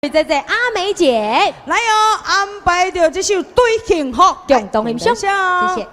姐姐阿美姐，來哦，安排著這首《對幸福》，共同欣賞，謝謝。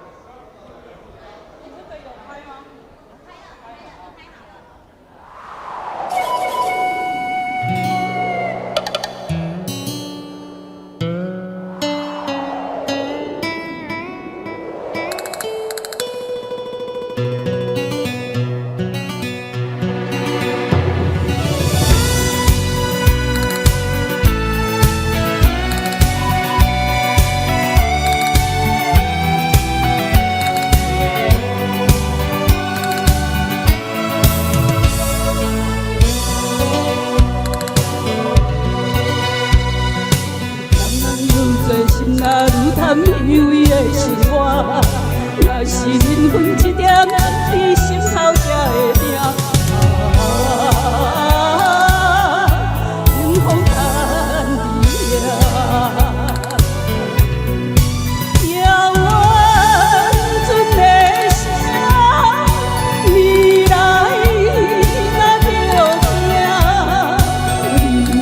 若是緣分一點，佇心頭才會定。啊，幸福等佇遐。遙遠陣的聲，未來若著行，人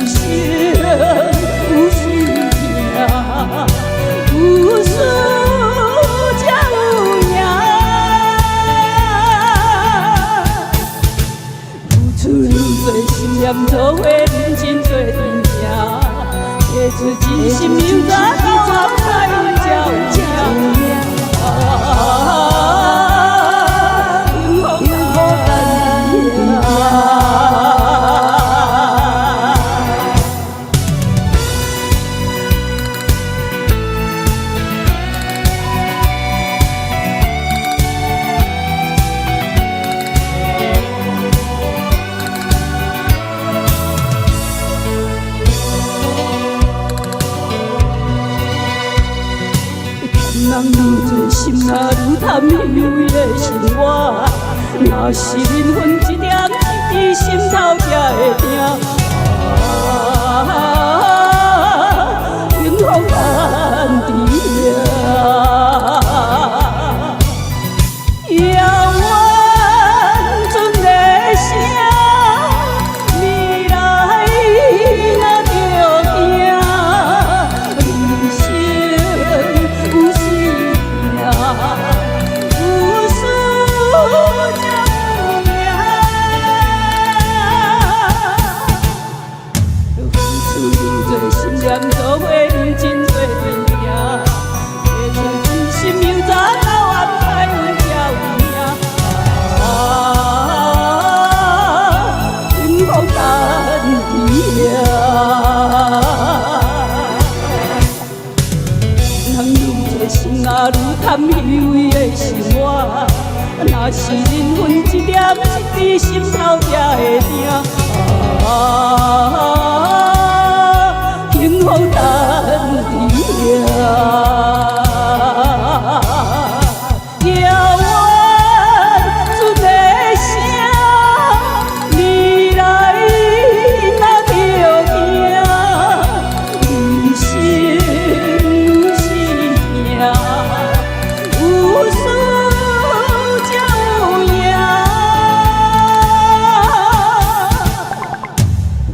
生有時痛，有輸才有贏。付出愈多，心念做伙，認真做陣行，提出真心又怎到安排阮才有贏。啊，幸福等佇遐。欠人愈多，心若愈貪，虛偽的生活。若是緣分一點一滴，心頭才會定。啊，幸福等佇遐。遙遠陣的聲，未來若著行，人生有時痛，有輸才有贏。付出愈多，心念做伙，認真做陣行，提出真心又怎到安排阮才有贏？啊，幸福等佇遐。人愈多，心若愈貪，虛偽的生活。若是緣分一點一滴，心頭才會定。啊，幸福等佇遐。遙遠陣的聲，未來若著行，人生有時痛，有輸才有贏。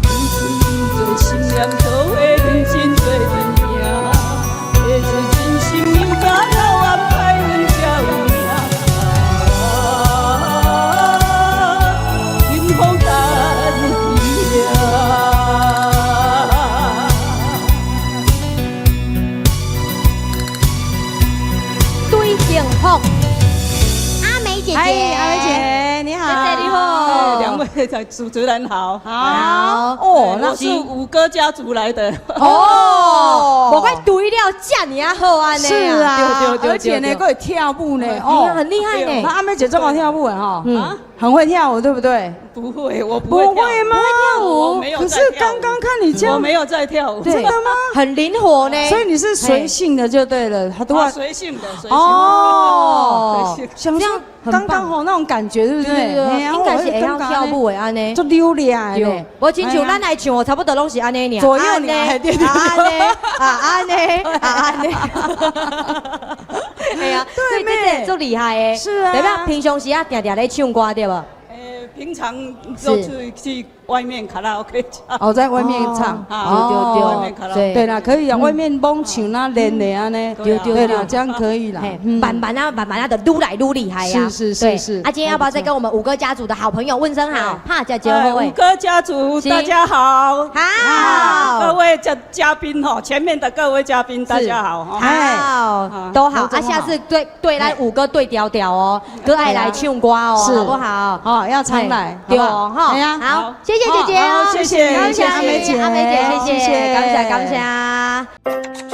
付出愈多，心念做伙，認真做陣行，提出真心又怎到安排阮才有贏？啊，幸福等佇遐。對幸福，阿美姐姐，哎，阿美姐你好，姐姐你好。兩位在主持人好，好哦，我是五哥家族來的。哦，無怪對了遮爾仔好按呢。是啊，對對對。而且呢，閣會跳舞呢，哦，很厲害呢。那阿美姐這麼跳舞的哈，嗯，很會跳舞，對不對？不會，我不會。不會嗎？不會跳舞。沒有。可是剛剛看你這樣，我沒有在跳舞。真的嗎？很靈活呢。所以你是隨性的就對了，他都會隨性的，隨性。哦，這樣剛剛好那種感覺，對不對？應該是會曉跳舞的按呢，足溜掠的。無親像咱來唱，差不多攏是按呢爾。左右爾，按呢，啊按呢，啊按呢。係啊，所以這個足厲害的。是啊。對吧？平常時啊，定定咧唱歌對無？平常都是去外面卡拉 OK 唱。哦，在外面唱，啊，對外面卡拉對對啦，可以啊，外面摸唱啦，練的按呢，對對啦，這樣可以啦。慢慢啊，慢慢啊，就愈來愈厲害啊！是是是是。啊，今天要不要再跟我們五哥家族的好朋友問聲好？哈，姐姐五哥家族大家好，好，各位嘉賓吼，前面的各位嘉賓大家好，好，都好啊，下次對對來五哥對調調哦，閣愛來唱歌哦，好不好？哦，要常來，對哦，哈，好，謝謝姐姐哦，謝謝，謝謝阿梅姐，阿梅姐，謝謝，感謝感謝。